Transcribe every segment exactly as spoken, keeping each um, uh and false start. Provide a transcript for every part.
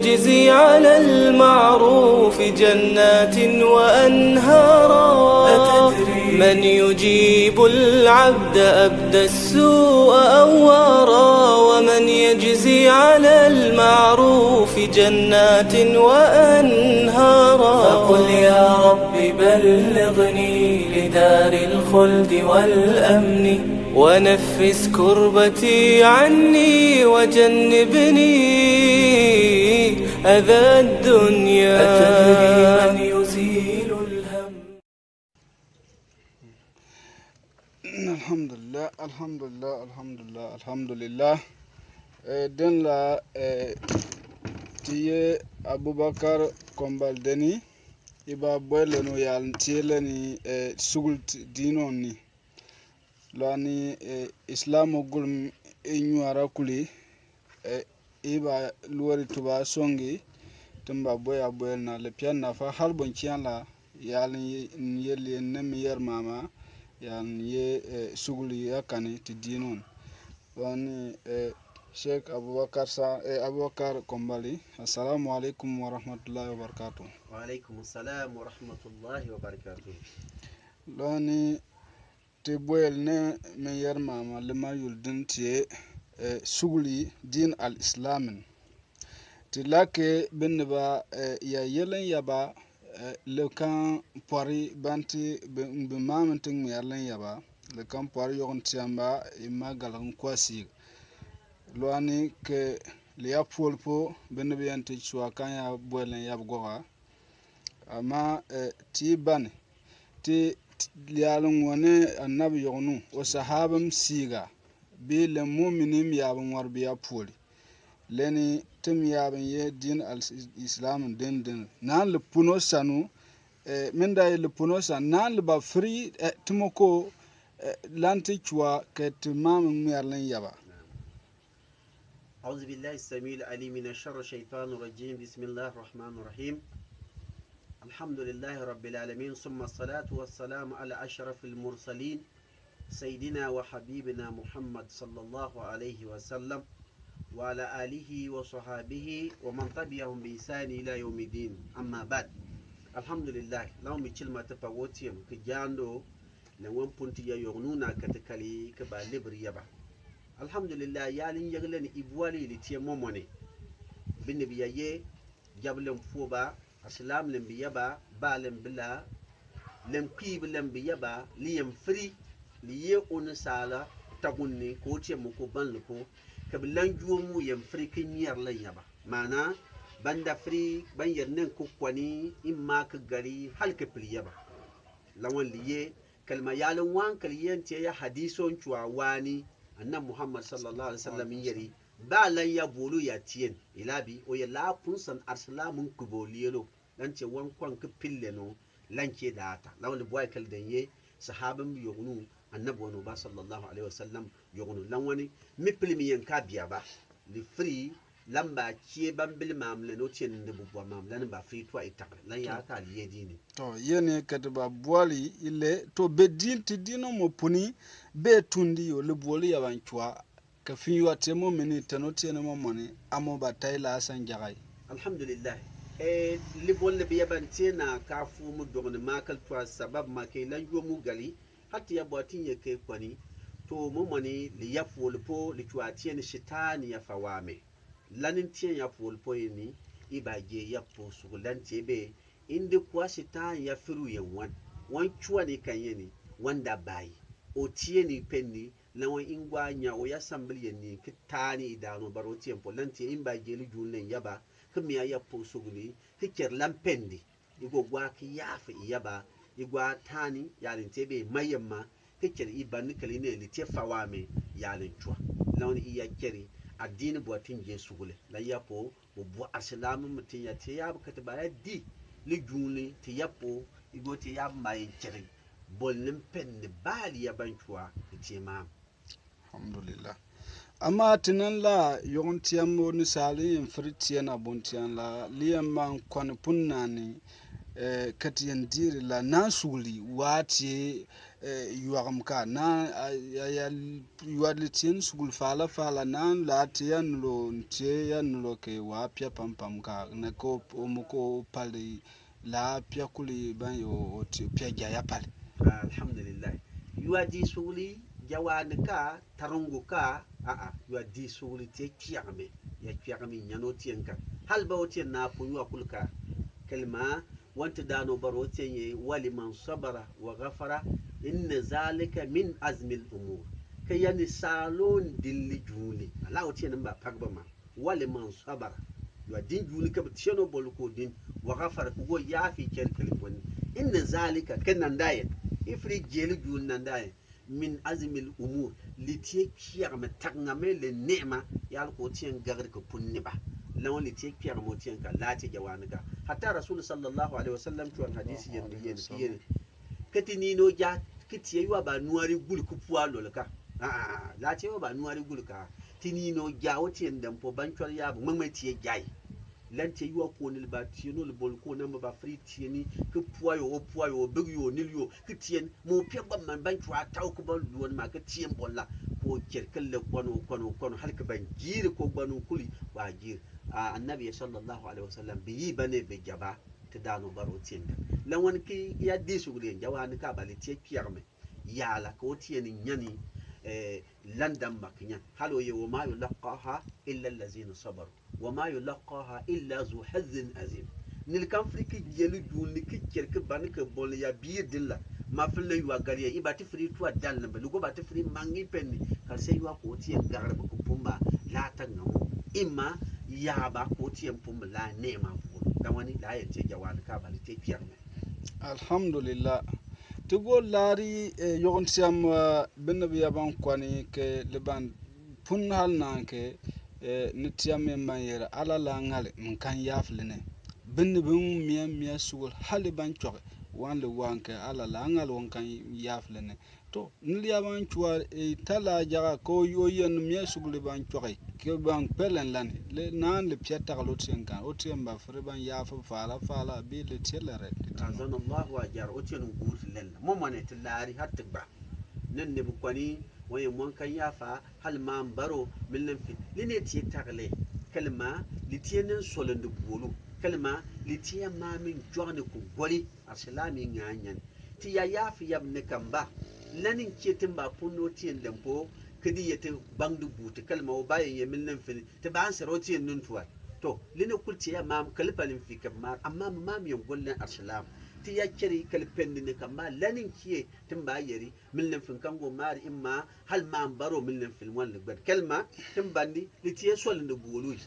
يجزي على المعروف جنات وأنهارا. من يجيب العبد أبدى السوء أوارا، ومن يجزي على المعروف جنات وأنهارا. فقل يا رب بلغني لدار الخلد والأمن، ونفس كربتي عني وجنبني أذى الدنيا. أتدري من يزيل الهم؟ Alhamdulillah, alhamdulillah, alhamdulillah, alhamdulillah. Eh, deni la, eh, ti ye Abubakar Kombal deni, i ba bwɛlɛ nu yalɛ ti ye lɛ ni, eh, sugul ti-, diinɔ ni. Lɔani, eh, Islam gulum i nyuara kuli, eh, i ba luwari tuba songi, ti mba bwɛ ya bwɛlɛ na lɛ pia nafa hali bon kian la, yalɛ n ye, n ye li ne mi yɛri mama, yalɛ n ye, eh, suguli ya kani ti diinɔ ni. Lɔani, eh, Sheikh Abubakar Sa-, eh, Abubakar Kombali, assalamu alaikum wa rahmatullahi wa barakatuh. Wa alaikum salam wa rahmatullahi wa barakatuh. Lɔani, ti bwɛlɛ ne mi yɛri mama lɛ ma yul din ti ye, eh, suguli diin al-Islamin. Ti lake bini ba, eh, ya yelen yaba, eh, lɛ kan pɔri banti bi, bi mamin ti ŋmɛrɛ len yaba, lɛ kan pɔri yɔgin tiamba, i ma galgin kwasig. Lɔani ke lɛ ya puol po, bini bi yan ti cua kan ya bwɛlɛ len yaba gɔga. Ama, eh, ti bani, ti, ti yalɛ ŋɔni annabi yɔginu, o sahabam siga, bi lɛ mumini mi yabin ŋɔri bi ya puoli. Lɛni ti mi yabin ye diin al-Islam din din. Nan lɛ puno sanu, eh, min da ye lɛ puno sanu, nan lɛ ba firi, eh, ti moko, eh, lanti cua kɛ ti mamin ŋmɛrɛ len yaba. أعوذ بالله السميع العليم من الشر الشيطان الرجيم. بسم الله الرحمن الرحيم. الحمد لله رب العالمين، ثم الصلاة والسلام على أشرف المرسلين، سيدنا وحبيبنا محمد صلى الله عليه وسلم، وعلى آله وصحابه ومن تبعهم بإحسان إلى يوم الدين. أما بعد. الحمد لله. Lɔɔ mi kilma ti pa woo tiem, ki jaando, lɛ ŋwɛn pun ti ya yɔginu na kɛ ti kali ki ba libri yaba. Alhamdulillah, yalin yɛgilɛ ni i buali li tiɛ mɔmɔni. Bini bi ya ye, jablen puo ba, asilamlen bi yaba, balen bi la, len kpiibilen bi yaba, li yɛn firi, li ye oni saala, tagunni, ko tiɛ mɔ ko banli ko, kɛ bi lan juomu yɛn firi ki ŋmɛrɛ len yaba. Maana, ban da firi, ban yɛri nen ki kwani, in ma ki gari, hali kɛ pili yaba. Lawan li ye, Kalima yalin wan kali yɛn tiɛ ya hadiso n cua wani, Annabi Muhammad sallallahu alaihi wasallam yɛri, ba lan ya bolu ya tiɛn, ila bi, o yɛ la pun san arsilamun kubo lielo, lan tiɛ wan kwan ki pille no, lan tiɛ data. Lan wani bwa kali den ye, sahaban bi yɔgunu, Annabi wani ba sallallahu alaihi wasallam yɔgunu. Lan wani, mi pili mi yɛn ka bia ba, li firi, Lamba kie bambili mamle no tien ndi bubua mamle ni ba firi tua itakle. Lan ya ka liye dini. To, yeni kati ba buali ile, to be din ti dino mo puni, be tundi yo, le buoli ya ban cua, ka fin yo ate mo mini, teno tiene mo moni, amo ba taila asan jagai. Alhamdulillah. E, le buoli le be ya ban tiena ka fu mu dogni makal tua sabab ma ke lan yo mu gali, hati ya bua tin ye ke kwani, to mo moni, li ya fuoli po, li cua tieni sitani ya fawame. Lani n tiɛ ya puoli po yeni, i ba je ya po sugu lan tiɛ be, indi kua sitani ya firu yɛ wan. Wan cua ni ka yeni, wan da bai. O tiɛ ni peni, la wan ingwa nya o ya sambili yeni, ki tani i dano baro tiɛ po, lan tiɛ in ba je li jun len yaba, ki mi ya ya po sugu ni, ki ker lan pendi. I go gua ki yafi i yaba, i gua tani, yalin tiɛ be mayemma, ki keri i bani keli ne li tiɛ fawame, yalin cua. Lawni i ya keri, adini bua tin je sugule. La ya po, bo bua arsilamu mu tin ya tiɛ yaba kati ba ya di, li junli, ti ya po, i go tiɛ yaba ma yen keri. Bol nim pen ni bali ya ban cua, ki tiɛ mam. Alhamdulillah. Ama tinen la yɔgɔn tiɛm bo ni sali yɛn firi tiɛn a bon tiɛn la, li yɛn ma n kɔni pun nani, eh, ka ti yɛn diire la, naan sugli wa ti yɛ, eh, yɔgem ka, naan, a, a, ya, yɔa li ti yɛn sugli faala faala, naan la ti yɛn lo, ti yɛn lo kɛ wa pia pampam ka, na ko, o mo ko pali la pia kuli ban yo, o ti pia ja ya pali. Alhamdulillah. Yɔa di sugli, ja wa ni ka, tarungu ka, a, a, yɔa di sugli ti yɛ kpiageme, ya kpiageme nyani o ti yɛn ka. Hali ba o ti yɛn na pun yɔa kuli ka. Kalima, wanti daanɔ baro o ti yɛn ye, waliman sabara wa gafara, inna zalika min azmil umur. Ka yani saalon dilli junli. Ala o ti yɛn mba pagba ma. Waliman sabara. Yɔa din junli ka bi ti yɛn o bol ko din. Wa gafara ko go yaafi ker kali boni. Inna zalika, ka nanda yɛn. Ifri jeli junli nanda yɛn. Min azmil umur, li ti yɛ kpiageme tagengame le nɛɛma, yal ko ti yɛn gagri ka pun ni ba. Lan wa li ti yɛ kpiageme o ti yɛn ka, la ti yɛ ja wa ni ka. Hatta Rasul sallallahu alaihi wasallam cuan hadisi yɛn, yɛn, yɛn. Ka ti ni no ja, ka ti yɛ yɔa ba nuari guli ku pua lol ka. A, a, a, la ti yɛ yɔa ba nuari guli ka. Ti ni no ja o ti yɛn dɛmpo ban cuari ya ba, ŋmɛŋmɛ ti yɛ ja ye. Lan ti yɛ yɔa ko ni li ba ti yɛn o li bol ko namba ba firi ti yɛn ni, ki pua yo, o pua yo, o bigi yo, o nili yo, ki ti yɛn, mo pia gba man ban cua tau ki ban luon ma, ki ti yɛn bolla, ko ker ki le kwano, kwano, kwano, hali ki ban jiri ko gbanu kuli, wa jiri. A, Annabi sallallahu alaihi wasallam, bi yi bane bi jaba, ti daanɔ baro ti yɛn ka. Lan wani ki ya di sugli yɛn, ja wa ni ka bali ti yɛ kpiageme. Yala ka o ti yɛn nyani, eh, landan ma ki nyan. Hali o ye, wa ma yulaqqaha illa allazina sabaru. Wa ma yulaqqaha illa zu hazzin azim. Nil kan firi ki yeli junli ki ker ki bani ki bol ya biir din la. Ma fil na yua gali ya, i ba ti firi tua dal na ba, lugo ba ti firi mangi penni. Kal se yua ko ti yɛn gagri ba ko pumba la ta ngamo. Ima ya ba ko ti yɛn pumba la nɛɛma bulu. Dawani la yɛn ti yɛ ja wa ni ka bali ti yɛ kpiageme. Alhamdulillah. Ti go lari, eh, yɔgɔn tiam, eh, binne bi ya ban kwani kɛ li ban pun hal nan kɛ, eh, ni tiam mi man yɛrɛ ala la ŋali mi kan yafli nɛ. Binne bi ŋun mia, mia sugul hali ban cɔgi wan li wan kɛ ala la ŋali wan kan yafli nɛ. To, ni li ya ban cua, eh, tala jaga ko yo yɛn mia sugli ban cua, ke ban pɛlɛn lani. Le, naan li pia tagli o ti yɛn kan, o ti yɛn ba firi ban yafa fala, fala, bi li ti yɛn lɛrɛ, li ti yɛn. Azanallahu wa ajar, o ti yɛn guut lɛn. Mo mane ti lari har ti gba. Nɛn ni bi kwani, wa yɛn mo kan yafa, hal man baro, min lɛn fi. Li ni ti yɛ tagli, kalima, li ti yɛn nɛn solɛn di buulu, kalima, li ti yɛn ma min cua ni ku goli, arsilami ŋa nyɛn. Ti ya yaafi yab ni kamba. Lani nkie ti mba pun o ti yɛn dɛmpo, kedi yɛ ti bang di buti kalima o ba yɛn yɛ min lɛn fini. Ti ba ansɛr o ti yɛn nuntual. To, lini kul ti ya mam kali palin fi kab mar, amma mam yɛn gol lɛn arsilam. Ti ya keri kali pendi ni kamba, lani nkie ti mba yɛri, min lɛn fin kan go mari imma, hal mam baro min lɛn fin wan li gbɛd. Kalima, ti mbandi, li ti yɛ sol ni buului.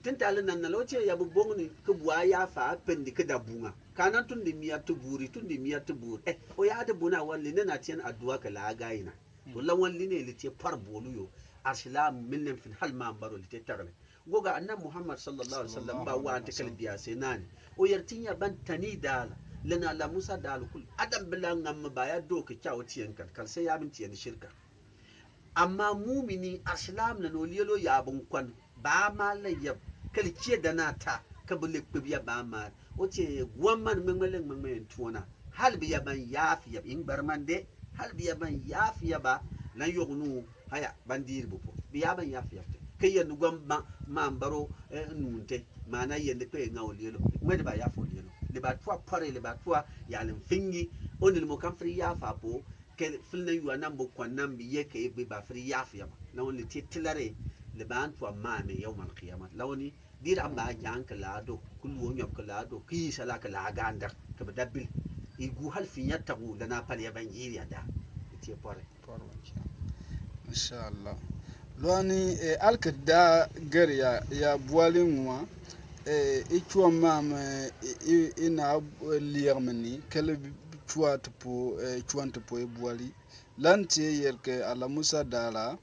Ti ntali nan na lo ti yɛ ya bu bongni, ki bua ya fa, pendi ki da bunga. Ka na tundi mia ti buuri, tundi mia ti buuri. Eh, o ya di buna wan li nɛn a ti yɛn adua kɛ laaga ina. To la wan li nɛ li ti par bolu yo. Arsilam min nɛn fin hal man baro li ti tagli. Goga Annabi Muhammad sallallahu alaihi wasallam ba wa ante kal biya se nani. O yɛr ti ya ban tani dala. Lɛna la Musa dala kul. Adam bila ngam ba ya do kɛ ca o ti yɛn kal. Kal se ya bin ti yɛn shirka. Amma mumini, arsilam na no lielo ya bun kwan. Ba ma la yab, kal kie dana ta, ka bi le kpeb ya ba ma. O ti yɛn guam man ŋmɛŋmɛ le ŋmɛŋmɛ yɛn tuona. Hal bi ya ban yaafi yab, in gbar man de, hal bi ya ban yaafi yab ba, lan yognu, haya, ban diri bu po. Bi ya ban yaafi yab te. Ka yɛn guam ma, man baro, eh, nunte, mana yɛn de kpe ŋa o lielo. Ŋmɛ de ba yaafi o lielo. Le ba tua pare, le ba tua, ya len fingi, o ni le mo kan firi yaafa po, Kɛ fil na yua nan bo kwan nan bi yɛ kɛ ye bi ba firi yaafi yaba. Na wani li ti tilare li ba antua mame yawmal qiyamah. La wani diri an ba jan kɛ laado, kulu wo nyɔb kɛ laado, ki sala kɛ laaga andak, kɛ bi dabil. I gu hal fi nya tagu lana pali ya ban jiri ya da. Ti pare. Inshallah. Lwani, eh, alkit da gɛri ya, ya buali ŋuma, eh, i cuɔ mam, eh, i, i, i na, eh, liɛg mini, kɛli cuɔ ti po, eh, cuɔ ti po i buali. Lan ti yɛr kɛ ala Musa dala,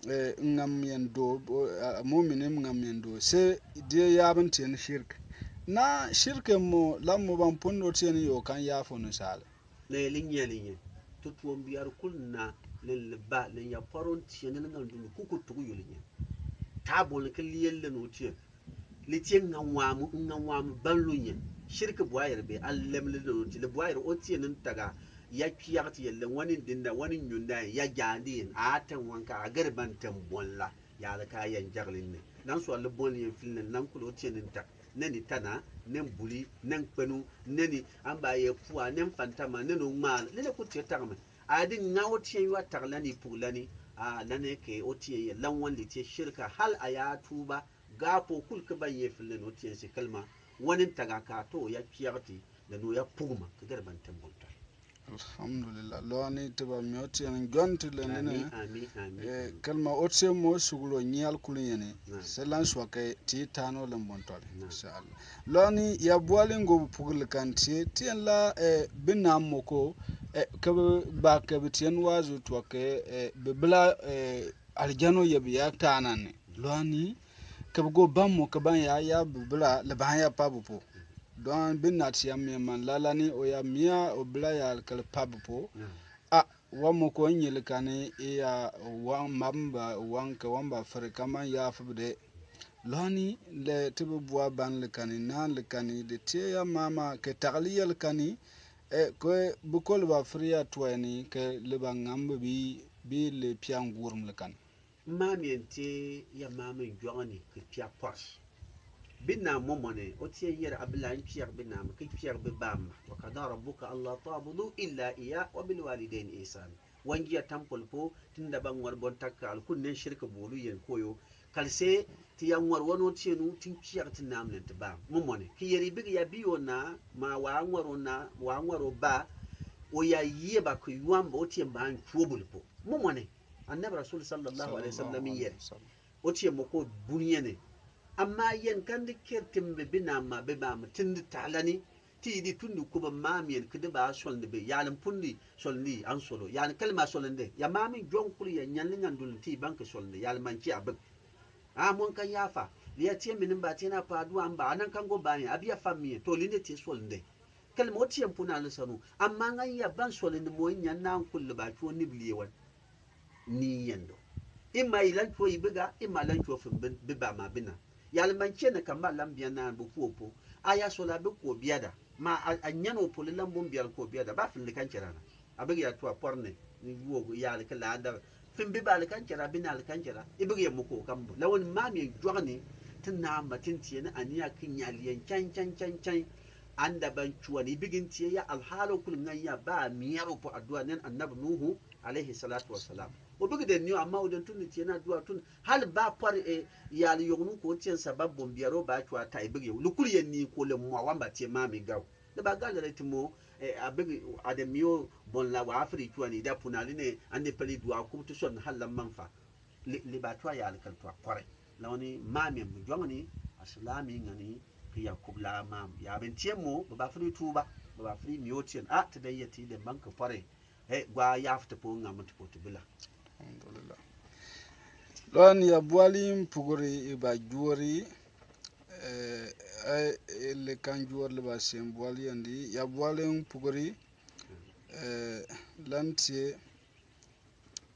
eh, ŋam yɛn do, eh, mumini ŋam yɛn do. Se die yabin ti yɛn shirk. Na shirk mo, lam mo ban pun do ti yɛn yo kan ya fo ni sala. Na yɛ li nyɛ li nyɛ. Tutuom biar kul na len li ba len ya paron tiɛ ni ŋa ndulu kuku tugu yu li nyɛ. Tabol ni ki liel len o tiɛ. Li tiɛ ŋa wamu, ŋa wamu ban lu nyɛ. Siriki bua yɛri be, a lemle no ti le bua yɛri o tiɛ ni taga, ya kpiag ti yɛlɛ wani dinda, wani nyunda, ya jaandi yɛn, a tɛn wanka, a gɛri ban tɛn bɔnla, ya le ka yɛn jagli ne. Nan sɔle bɔnli yɛn fili ne, nan kuli o tiɛ ni tag, nɛni tana, nɛni buli, nɛni kpenu, nɛni amba yɛ pua, nɛni fantama, nɛni o ŋmaa, lele kuli tiɛ tagmɛ. A di ŋa o tiɛ yua tag lani pug lani, a lani ke o tiɛ yɛ, lan wan li tiɛ sirika, hal a ya tuba, Gapo kul ke ban yɛ fili ne o tiɛ si kalma, wani taga ka to ya kpiag ti, da no ya pugma, ke gɛri ban tɛn bɔntɔ. Alhamdulillah. Lɔni ti ba mi o tiɛ ni jɔn ti le ni ne. Amin, amin, amin. Eh, kalma o tiɛ mo suglo nyial kul yɛni. Naam. Sɛ lan suake ti tano len bɔntɔ. Naam. Insha Allah. Lɔni ya buali ngo pugli kan ti, ti la, eh, bi na mo ko, eh, ke ba ke bi tiɛ ni wazu tuake, eh, bi bla, eh, alijano yɛ bi ya taanani. Lɔni, ke bi go bammo ke ban ya, ya bi bla, le ban ya pa bi po. Dɔn bi nati ya mia man lalani o ya mia o bla ya kele pa bi po. Naam. A, wa mo ko nyili kani i ya wan mamba, wan ke wan ba fere kaman ya fubde. Lɔni, le ti bi bua ban le kani, nan le kani, de ti ya mama, ke tagli ya le kani, e, ke bi ko le ba fere ya tuani, ke le ba ŋambi bi, bi le pia ngurum le kani. Mamiɛn ti ya mamiɛn jɔgni ki pia pɔs. Bi na mɔmɔnɛ, o tiɛ yɛri a bi la n piɛg bi na ma, ki piɛg bi ba ma. Wa qada rabbuka alla ta'budu illa iyyahu wa bil walidayni ihsana. Wanji ya tampol po, tinda ba ŋɔri bɔn takka alkun nɛn shirk bolu yɛn koyo. Kalse, ti ya ŋɔri wani o tiɛ nu, tin piɛg ti na ma nɛn ti ba. Mɔmɔnɛ, ki yɛri bigi ya bi o na, ma wa ŋɔri o na, wa ŋɔri o ba, o ya yɛ ba ki yuan ba, o tiɛ ba n tuo buli po. Mɔmɔnɛ, Annabi Rasul sallallahu alaihi wasallam yɛri. O tiɛ mo ko buni yɛnɛ. Amma yɛn kandi kɛri ti mi bi na ma bi ba ma tindi talani. Ti di tundi kuba mamiɛn kidi ba solndi bi. Yalin pundi solndi an solo. Yalin kalima solndi. Ya mami jɔn kuli ya nyali ŋandun ti ban ki solndi. Yalin manci a bik. A mon kan yafa. Li ya tiɛ minin ba tiɛ na pa duwa n ba. Anan kan go ba ni. A bi ya fa mi. To linde tiɛ solndi. Kalima o tiɛ puna lisanu. Amma ŋan ya ban solndi mo nyan na n kuli ba tuo ni bi liye wan. Ni yɛn do. I ma i lan tuo i bi ga, i ma lan tuo fin bi, bi ba ma bi na. Yalin manci ne kamba lan bia na bi kuo po. A ya sola bi kuo bia da. Ma a, a nyan o po li lan bon bia kuo bia da. Ba fin li kan kɛra na. A bi ya tuo a pɔrne. Ni yuo yalin ke la da. Fin bi ba li kan kɛra, bi na li kan kɛra. I bi ya mo ko kambo. La wani mamiɛn jɔgni. Ti na ma tin tiɛ ni a ni ya ki nyali yɛn can, can, can, can. Anda ban tuo ni i bi gin tiɛ ya alhalo kul ŋan ya ba miɛro po aduwa nɛn Annabi Nuhu. Alayhi salatu wa salam. O bigi den ni o, amma o den tun ni tiɛ na duwa tun. Hal ba pɔri e, yali yognu ko tiɛ n sabab bon biaro ba cua ta e bigi yo. Lukuli yɛ ni ko le mwa wamba tiɛ mami gaw. Le ba gal le ti mo, e, a bigi, a den mi o bon la wa afiri cua ni da puna li ne, ande peli duwa kum tu son hal la manfa. Li, li ba cua yali kal cua pɔri. La wani mami mu jɔŋni, asilami ŋani, ki ya kubla mam. Ya ben tiɛ mo, ba ba firi tuba, ba ba firi mi o tiɛ. A, ti den yɛ ti den man ki pɔri. He, gua yafti po ŋa mut po ti bila. Alhamdulillah. Lɔni ya buali mpuguri iba juori, eh, eh, le kan juori le ba sien buali yandi, ya buali mpuguri, eh, lantie,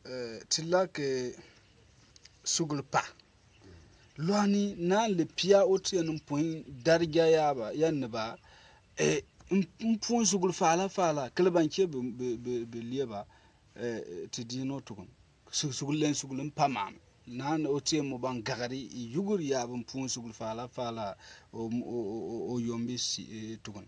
eh, ti la ke sugul pa. Lɔni na le pia o tiɛ ni mpun darja ya ba, ya ni ba, eh, m-, mpun sugul fala fala, kele ban ke bi, bi, bi, bi lie ba, eh, ti di no tukun. Su-, sugul len sugul mpa mam. Na o tiɛ mo ban gagari, i yuguri ya bi mpun sugul fala fala, o, o, o, o, o yombi si, eh, tukun.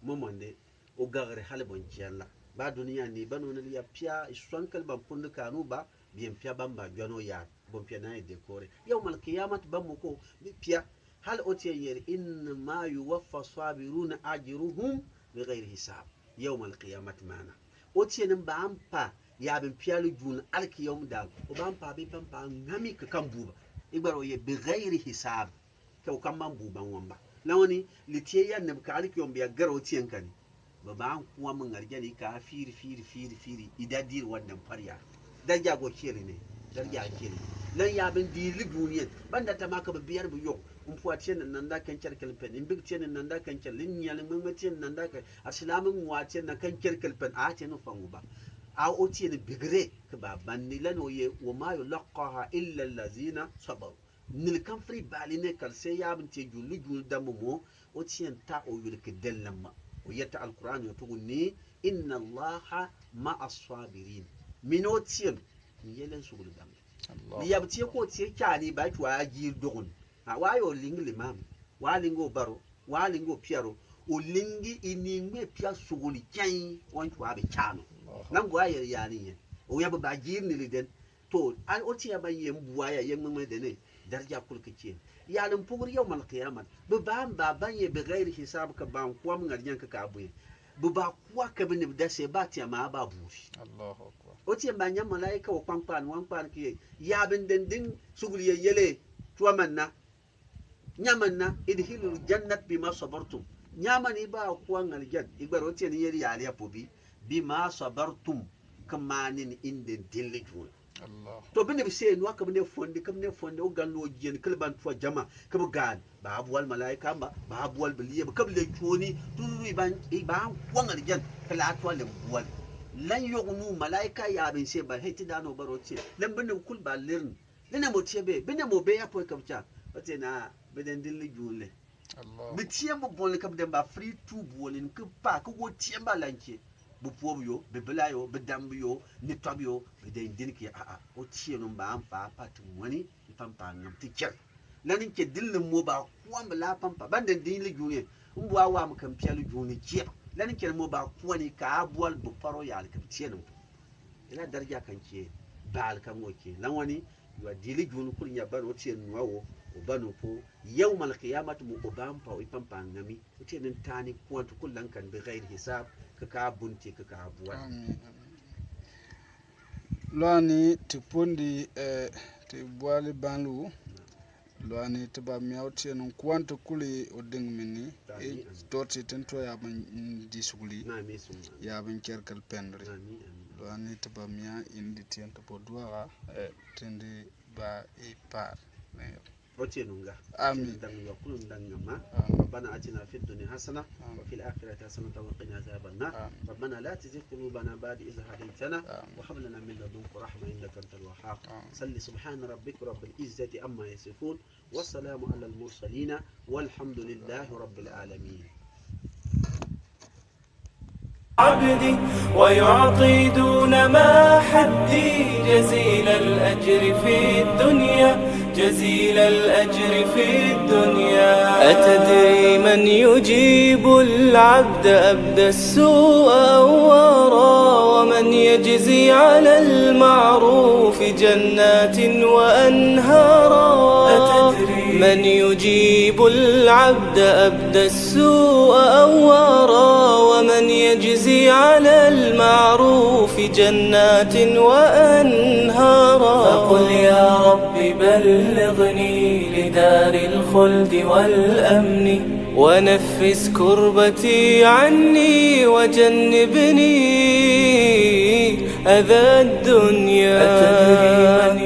Mɔmɔnde, o gagari hali bon kiɛn la. Ba duniya ni, ba nuna li ya pia, i sɔn kal ban pundi kanu ba, bien pia ban ba jɔno ya, bon pia na i dekore. Yawmal qiyamat ban mo ko, bi pia, hal o tiɛ yeri, innama yuwaffa sabiruna ajruhum bi ghairi hisab. Yawmal qiyamat mana. O tiɛ ni ba mpa, ya bin pia lu jun alkiyom dal. O ba mpa bi pampa ŋami ka kan buba. Igbaro ye bi ghairi hisab. Kɛ o kan man buba wamba. La wani, li tiɛ ya neb ka alkiyom bia garo tiɛ nkani. Ba ba an kuwa man ŋarjani ka firi, firi, firi, firi. Ida diri wanda mpari ya. Darja go kiɛli ne. Darja kiɛli. Lan ya ben dili duniya. Banda tama ka ba biyar bu yok. Mpua tiɛ na nanda kan kɛl kɛl pen. Mbik tiɛ na nanda kan kɛl. Linyal ŋmɛŋmɛ tiɛ na nanda kan. Asilam ŋwa tiɛ na kan kɛl kɛl pen. A tiɛ no fangu ba. A o tiɛ ni bigire ka ba bandi lan o ye. Wa ma yulaqqaha illa allazina sabaru. Nil kam firi bali ne kal se yabin te julli julli dambu mo, o tiyen ta o yulki den lamma. O yetta Alquran yo tugu ni, "Inna Allaha ma'a sabirin." Min o tiyen, ni yelen suguli dambu. Ni yab tiye ko tiye kani ba cuwa jir dogun. Ha, wa yo lingi limam, wa lingi o baro, wa lingi o piaro, o lingi ini ngme pia suguli kyan, wan cuwa be cano. Nangu a yel yani yen. O yab ba jir ni liden. To, an o tiya ban yem buwaya, yem ŋmɛŋmɛ dene, darja kul ke cien. Yalin pugri yawmal qiyamat. Bi ba n ba ban ye bi gairi hisab ke ban kuwa mi ŋarjan ke ka buye. Bi ba kuwa ke bi ni bi dase ba tiya ma ba buri. Allahu Akbar. O tiya ba nyam malaika o kpankpan, wan kpan ke ye. Ya bin den din sugul ye yele, cuwa manna. Nyamani na, idkhilul jannat bima sabartum. Nyamani iba kuwa ŋaljan. Igbara o tiyen yeri yali apo bi. Bima sabartum. Kemani ni inden dilli jun. Allah. To bini bi se nu aka bini fondi, kemani fondi, o gan no jen, kele ban tuwa jama, kebe gan. Ba buwal malaika mba, ba buwal biliye, kebe le cuni, turu iban, iban kuwa ŋaljan, kele a tuwa lem buwal. Lan yogu nu malaika ya bin se ba, hei ti dano baro tiyen. Lan bini kul ba lirin. Bine mo tiɛ be, bine mo be ya poi kab ca. Ba tiɛ na, be den dilli junle. Allah. Bi tiɛ mo bonle kab den ba free tu bonle ni kab pa, kab wo tiɛ ba lanche. Bu puo bu yo, bi bila yo, bi dam bu yo, ni tɔb yo, bi den din ki a a. O tiɛ no ba ampa pa tu mwani, ni pampa ngam ti cer. Lani ke dilli mo ba kuwa mbala pampa, ban den dilli junle. Mbu a wa mo kam pialu junle jeb. Lani ke mo ba kuwa ni ka buwal bu paro ya le kab tiɛ no. Ila darja kan ke, bal kan wo ke. Lan wani, Yu a dili jun kul nya bano tiɛ nua wo, o bano po, yawmal qiyamat mo o bampa o ipampa ngami, o tiɛ nin tani kuantu kul lan kan bi gairi hisab, kaka bunti, kaka buwan. Amin, amin. Lɔani ti pundi, eh, ti buali banlu. Lɔani ti ba mia o tiɛ nin kuantu kuli o ding mini, amin, e amin, toti tin to ya bin di suguli, amin, summa, ya bin kerkel pendri. Amin, amin. Lɔani ti ba mia indi tiɛ ti po duaga, eh, tindi ba i par. Otie nunga. Amin. Otie nunga, kulu nunga ma. Amin. ربنا آتنا في الدنيا حسنة، آمين، وفي الآخرة حسنة وقنا عذاب النار. آمين. ربنا لا تزغ قلوبنا بعد إذ هديتنا، آمين، وهب لنا من لدنك رحمة إنك أنت الوهاب. آمين. صل سبحان ربك رب العزة عما يصفون، والسلام على المرسلين، والحمد لله رب العالمين. عبدي ويعطي دون ما حدي جزيل الأجر في الدنيا، جزيل الأجر في الدنيا. أتدري من يجيب العبد أبدى السوء أوارا، ومن يجزي على المعروف جنات وأنهارا؟ أتدري من يجيب العبد أبدى السوء أوارا، ومن يجزي على المعروف جنات وأنهارا؟ فقل يا رب بلغني لدار الخلد والأمن، ونفس كربتي عني، وجنبني أذى الدنيا. أتدري من